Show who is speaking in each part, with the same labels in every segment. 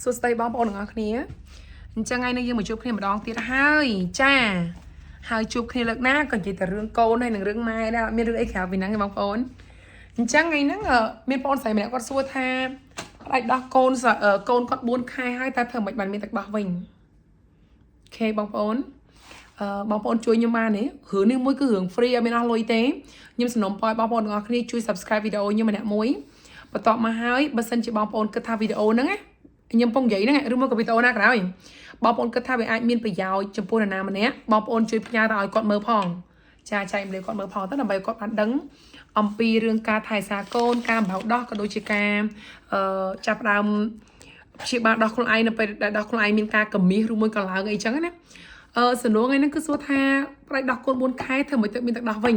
Speaker 1: សួស្តីបងប្អូនទាំងអស់គ្នាអញ្ចឹងថ្ងៃនេះយើងមកជួបគ្នាម្ដងទៀតហើយចាហើយជួបគ្នាលើកណាក៏និយាយតែរឿងកូនហើយនឹងរឿងម៉ែដែរអត់មានរឿងអីក្រៅពីហ្នឹងទេបងប្អូនអញ្ចឹងថ្ងៃហ្នឹងមានបងប្អូនស្រីម្នាក់គាត់សួរថាផ្ដាច់ដោះកូនកូនគាត់4ខែហើយតែធ្វើមិនបានមានទឹកដោះវិញ OK បងប្អូនបងប្អូនជួយខ្ញុំបានទេរឿងនេះមួយគឺរឿង free អត់មានអស់លុយទេខ្ញុំសំណូមពរឲ្យបងប្អូនទាំងអស់គ្នាជួយ subscribe វីដេអូខ្ញុំម្នាក់មួយបន្ទាប់មកហើយបើសិនជាបងប្អូនគិតថាវីដេអូហ្នឹងណាខ្ញុំពងនិយាយហ្នឹងឬមកក៏វីដេអូណាក៏ដោយបងប្អូនគិតថាវាអាចមានប្រយោជន៍ចំពោះនរណាម្នាក់បងប្អូនជួយផ្ញើទៅឲ្យគាត់មើលផងចាចែកម្លែកគាត់មើលផងទៅដើម្បីគាត់បានដឹងអំពីរឿងការថែសារកូនការបំបៅដោះក៏ដូចជាការចាប់ផ្ដើមព្យាបាលដោះខ្លួនឯងនៅពេលដែលដោះខ្លួនឯងមានការកមាសឬមួយក៏ឡើងអីចឹងណាសំណួរថ្ងៃហ្នឹងគឺសួរថាផ្ដាច់ដោះកូន4ខែធ្វើមិនទៅមានទឹកដោះវិញ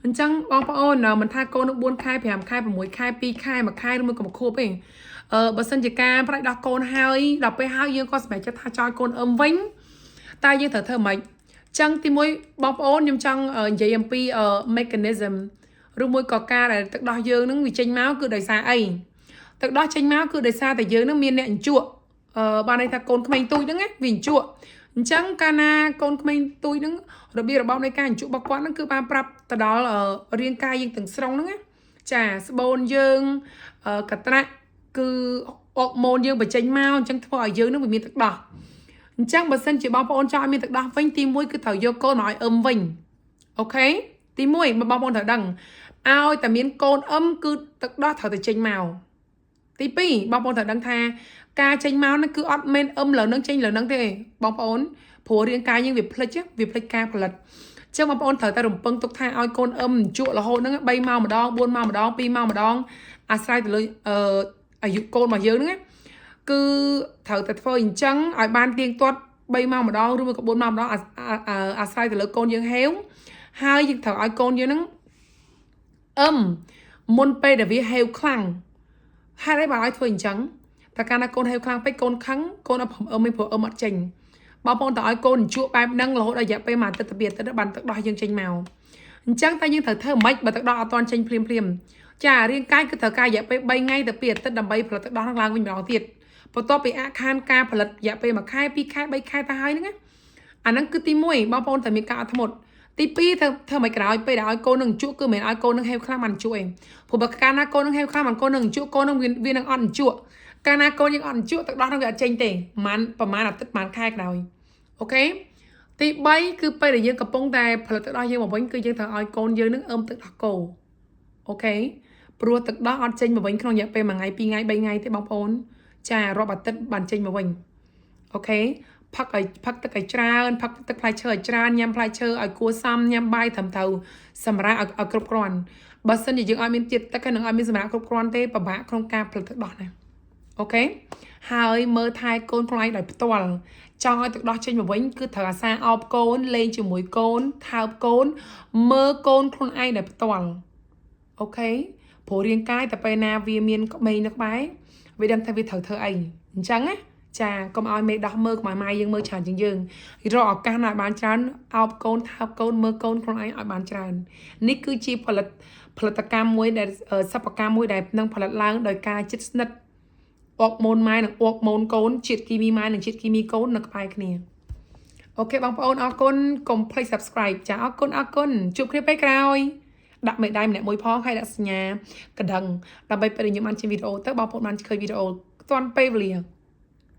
Speaker 1: អញ្ចឹងបងប្អូនមិនថាកូននឹង4ខែ5ខែ6ខែ2ខែ1ខែឬមួយក៏មួយខួបទេបើសិនជាការផ្ដាច់ដោះកូនហើយដល់ពេលហើយយើងក៏សម្រេចចិត្តថាចោលកូនអឹមវិញតែយើងត្រូវធ្វើម៉េចចឹងទីមួយបងប្អូនខ្ញុំចង់និយាយអំពី mechanism ឬមួយក៏ការដែលទឹកដោះយើងនឹងវាចេញមកគឺដោយសារអីទឹកដោះចេញមកគឺដោយសារតែយើងនឹងមានអ្នកអញ្ជក់បានន័យថាកូនក្មេងទូចហ្នឹងណាវាអញ្ជក់អញ្ចឹងកាលណាកូនក្មេងទូចហ្នឹងរបៀបរបបនៃការអញ្ជក់របស់គាត់ហ្នឹងគឺបានប្រាប់ទៅដល់រាងកាយយើងទាំងស្រុងហ្នឹងណាចាស្បូនយើងកត្រាក់គឺអរម៉ូនយើងបញ្ចេញមកអញ្ចឹងធ្វើឲ្យយើងនឹងវាមានទឹកដោះអញ្ចឹងបើសិនជាបងប្អូនចង់ឲ្យមានទឹកដោះវិញទី1គឺត្រូវយកកូនមកឲ្យអឹមវិញ OK ទី1បងប្អូនត្រូវដឹងឲ្យតែមានកូនអឹមគឺទឹកដោះត្រូវតែចេញមកទី2បងប្អូនត្រូវដឹងថាការចេញមកហ្នឹងគឺអត់មែនអឹមលើនឹងចេញលើនឹងទេបងប្អូនព្រោះរាងកាយយើងវាភ្លេចវាភ្លេចការផលិតចឹងបងប្អូនត្រូវតែរំពឹងទុកថាឲ្យកូនអឹមជក់រហូតហ្នឹង3ម៉ោងម្ដង4ម៉ោងម្ដង2ម៉ោងម្ដងអាស្រ័យទៅលើអាយុកូនរបស់យើងហ្នឹងគឺត្រូវតែធ្វើអញ្ចឹងឲ្យបានទៀងទាត់3ម៉ោងម្ដងឬមួយក៏4ម៉ោងម្ដងអាស្រ័យទៅលើកូនយើងហេវហើយយើងត្រូវឲ្យកូនយើងហ្នឹងអឹមមុនពេលដែលវាហេវខ្លាំងហេតុអីបានឲ្យធ្វើអញ្ចឹងតែកាលណាកូនហេវខ្លាំងពេកកូនខឹងកូនអត់ព្រមអឹមទេព្រោះអឹមអត់ចេញបងប្អូនតើឲ្យកូនជក់បែបហ្នឹងរហូតដល់រយៈពេលមួយអាទិត្យទៅពីអាទិត្យបានទឹកដោះយើងចេញមកអញ្ចឹងតែយើងត្រូវធ្វើម៉េចបើទឹកដោះអត់ទាន់ចេញភ្លាមភ្លាមចារាងកាយគឺត្រូវការរយៈពេល3ថ្ងៃទៅ2អាទិត្យដើម្បីផលិតទឹកដោះហ្នឹងឡើងវិញម្ដងទៀតបន្ទាប់ពីអាក់ខានការផលិតរយៈពេល1ខែ2ខែ3ខែទៅហើយហ្នឹងណាអាហ្នឹងគឺទី1បងប្អូនត្រូវមានការអត់ធ្មត់ទី2ធ្វើធ្វើមិនក្រោយពេលដែលឲ្យកូននឹងជក់គឺមិនឲ្យកូននឹងហេវខ្លាំងបានជក់ឯងព្រោះបើកាលណាកូននឹងហេវខ្លាំងបានកូននឹងជក់កូននឹងវានឹងអត់ជក់កាលណាកូនយើងអត់ជក់ទឹកដោះនឹងវាអត់ចេញទេប្រហែលប្រហែលអាទិត្យប្រហែលខែក្រោយ OK ទី3គឺពេលដែលយើងកំពុងតែផលិតទឹកដោះយើងមកវិញគឺយើងត្រូវឲ្យកូនយើងនឹងអឹមទឹកដោះគោ OK ព្រោះទឹកដោះអត់ចេញមកវិញក្នុងរយៈពេល1ថ្ងៃ2ថ្ងៃ3ថ្ងៃទេបងប្អូនចារាប់អាទិត្យបានចេញមកវិញ OK ផឹកឲ្យផឹកទឹកឲ្យច្រើនផឹកទឹកផ្លែឈើឲ្យច្រើនញ៉ាំផ្លែឈើឲ្យគួរសមញ៉ាំបាយត្រឹមត្រូវសម្រាប់ឲ្យឲ្យគ្រប់គ្រាន់បើសិនជាយើងឲ្យមានជាតិទឹកហើយនឹងឲ្យមានសម្រាប់គ្រប់គ្រាន់ទេពិបាកក្នុងការផលិតទឹកដោះណា OK ហើយមើលថែកូនខ្លួនឯងដោយផ្ទាល់ចង់ឲ្យទឹកដោះចេញមកវិញគឺត្រូវអាសាអោបកូនលេងជាមួយកូនថើបកូនមើលកូនខ្លួនឯងដោយផ្ទាល់ OK ព្រោះរាងកាយតែពេលណាវាមានក្មេងនៅក្បែរវាដឹងថាវាត្រូវធ្វើអីអញ្ចឹងណាចាកុំឲ្យមេដោះមើលកុំឲ្យម៉ែយើងមើលច្រើនជាងយើងរកឱកាសណាឲ្យបានច្រើនអោបកូនថើបកូនមើលកូនខ្លួនឯងឲ្យបានច្រើននេះគឺជាផលិតផលិតកម្មមួយដែលសិប្បកម្មមួយដែលនឹងផលិតឡើងដោយការជិតស្និទ្ធអរម៉ូនម៉ែនិងអរម៉ូនកូនជាតិគីមីម៉ែនិងជាតិគីមីកូននៅក្បែរគ្នា OK បងប្អូនអរគុណកុំភ្លេច subscribe ចាអរគុណអរគុណជួបគ្នាពេលក្រោយដាក់មេដៃម្នាក់មួយផងហើយដាក់សញ្ញាកណ្ដឹងដើម្បីពេលខ្ញុំបានចេញវីដេអូទៅបងប្អូនបានឃើញវីដេអូទាន់ពេលវេលា។